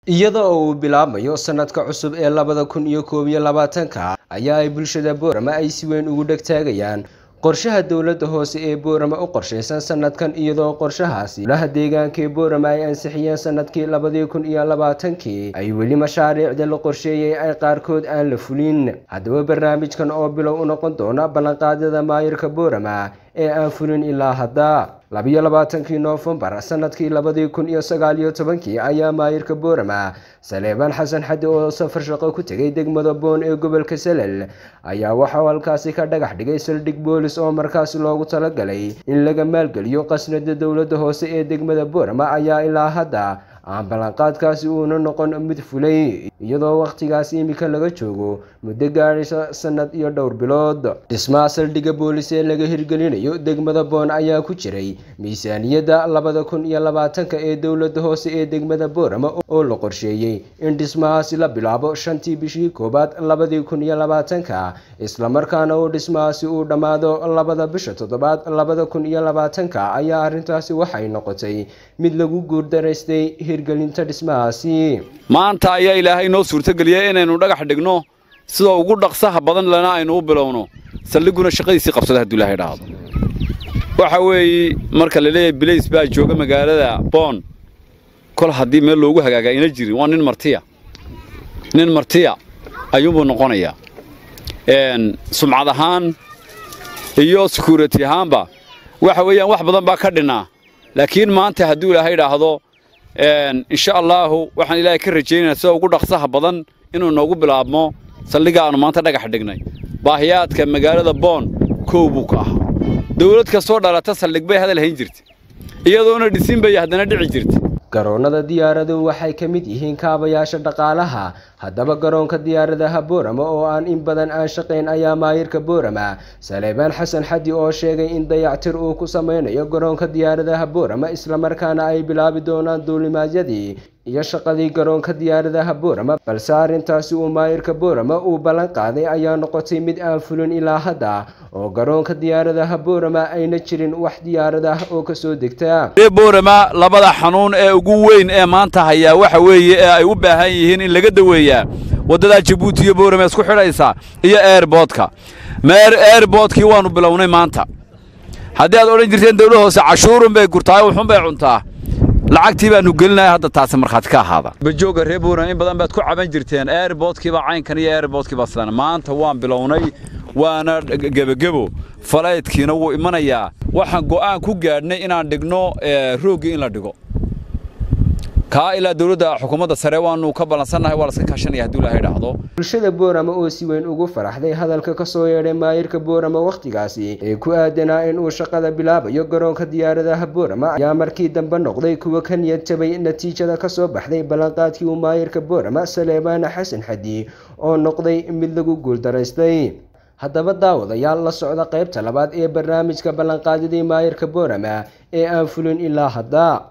Iyada oo uu bilaabmayo sanadka cusub ee 2021-ka ayaa ay bulshada Boorama ay si weyn ugu dhegtaagayaan qorshaha dowladda hoose ee Boorama u qorshaysan sanadkan, iyadoo qorshahaasi golaha deegaanka ee Boorama ay ansixiyeen sanadkii 2020-kii ay weli mashaariicda la qorsheeyay ay qaarkood aan la fulin. Haddaba barnaamijkan oo bilow u noqon doona ballanqaadyada maayirka Boorama ee aan fulin ilaa hadda. 22-kii Noofembar sanadkii 2019-kii ayaa maayirka Boorama Saleebaan Xasan Xadi oo safar shaqo ku tegay degmada Boon ee gobolka Salal ayaa waxauu halkaasi ka dhagax dhigay saldhig boolis oo markaasi loogu talagalay in laga maalgeliyo qasnada dowladda hoose ee degmada Boorama, ayaa ilaa hadda aan ballanqaadkaasi uuna noqon mid fulay, iyadoo wakhtigaasi imika laga joogo muddo gaadhaysa sanad iyo dhowr bilood. Dhismaha saldhigga boolis ee laga hirgelinayo degmada Boon ayaa ku jiray miisaaniyadda 2020-ka ee dowladda hoose ee degmada Boorama oo la qorsheeyey in dhismahaasi la bilaabo 5-tii bishii koowaad 2020-ka, islamarkaana uu dhismahaasi uu dhammaado 2-da bisha toddobaad 2020-ka. Ayaa arrintaasi waxay noqotay mid lagu guurdaraystay hirgelinta dhismahaasi. Maanta ayaa Ilaahay noo suurtageliyey inaynu dhagax dhigno, sida ugu dhaqsaha badan lana aynu u bilowno, saldhigguna shaqadiisii qabsada hadduu Ilaahay dhaahdo. Waxa weeye marka la leeyahay bilays baa jooga magaalada Boon, kol haddii meel loogu hagaagaa ina jirin, waa nin martiya, nin martiya ayuunbuu noqonayaa. Sumcad ahaan iyo security ahaanba waxa weeyaan wax badan baa ka dhinnaa, laakiin maanta hadduu Ilaahay idhaahdo, insha Allaahu waxaan Ilaahay ka rajaynayaa sida ugu dhaqsaha badan inuu noogu bilaabmo saldhigga aanu maanta dhagax dhignay. Baahiyaadka magaalada Boon koow buu ka ahaa. Dawlad kastoo dhalata saldhig bay hadal hayn jirta, iyadoona dhisin bay haddana dhici jirta. Garoonnada diyaaraduhu waxay ka mid yihiin kaabayaasha dhaqaalaha. Haddaba garoonka diyaaradaha Boorama oo aan in badan aan shaqayn ayaa maayirka Boorama Saleebaan Xasan Xadi oo sheegay in dayactir uu ku sameynayo garoonka diyaaradaha Boorama, islamarkaana ay bilaabi doonaan duulimaadyadii iyo shaqadii garoonka diyaaradaha Boorama, balse arrintaasi uu maayirka Boorama uu ballan qaaday ayaa noqotay mid aan fulin ilaa hadda, oo garoonka diyaaradaha Boorama ayna jirin wax diyaarad ah oo kasoo degta. Boorama labada xanuun ee ugu weyn ee maanta hayaa waxa weeye ee ay u baahan yihiin in laga daweeyaa waddadaa Jabuuti iyo Boorama isku xidhaysa iyo airboodka. Meer airboodkii waannu bilownay maanta. Haddii aad odhan jirteen dawlad hoose cashuurun bay gurtaa, wuxun bay cuntaa, lacagtii baannu gelinaya hadda, taasi markhaati ka ahaada. Bajoogga reer Boorama in badan baad ku caban jirteen airboodkiiba caynkan iyo airboodkiiba sidan. Maanta waan bilownay, waana gebagebo, falaydkiina wuu imanayaa. Waxaan go'aan ku gaadhnay inaan dhigno rooggii, in la dhigo kaa ilaa dawladda xukuumadda sare waanu ka ballansannahay, waa laska kaashanaya hadduu Ilaahay idhaahdo. Bulshada Boorama oo si weyn ugu faraxday hadalka kasoo yeedhay maayirka Boorama wakhtigaasi ee ku aadanaa in uu shaqada bilaabayo garoonka diyaaradaha Boorama ayaa markii dambe noqday kuwa ka niyad jabay natiijada kasoo baxday ballanqaadkii uu maayirka Boorama Saleebaan Xasan Xadi oo noqday mid lagu guuldaraystay. Haddaba daawadayaal, la socda qaybta labaad ee barnaamijka ballanqaadyadii maayirka Boorama ee aan fulin ilaa hadda.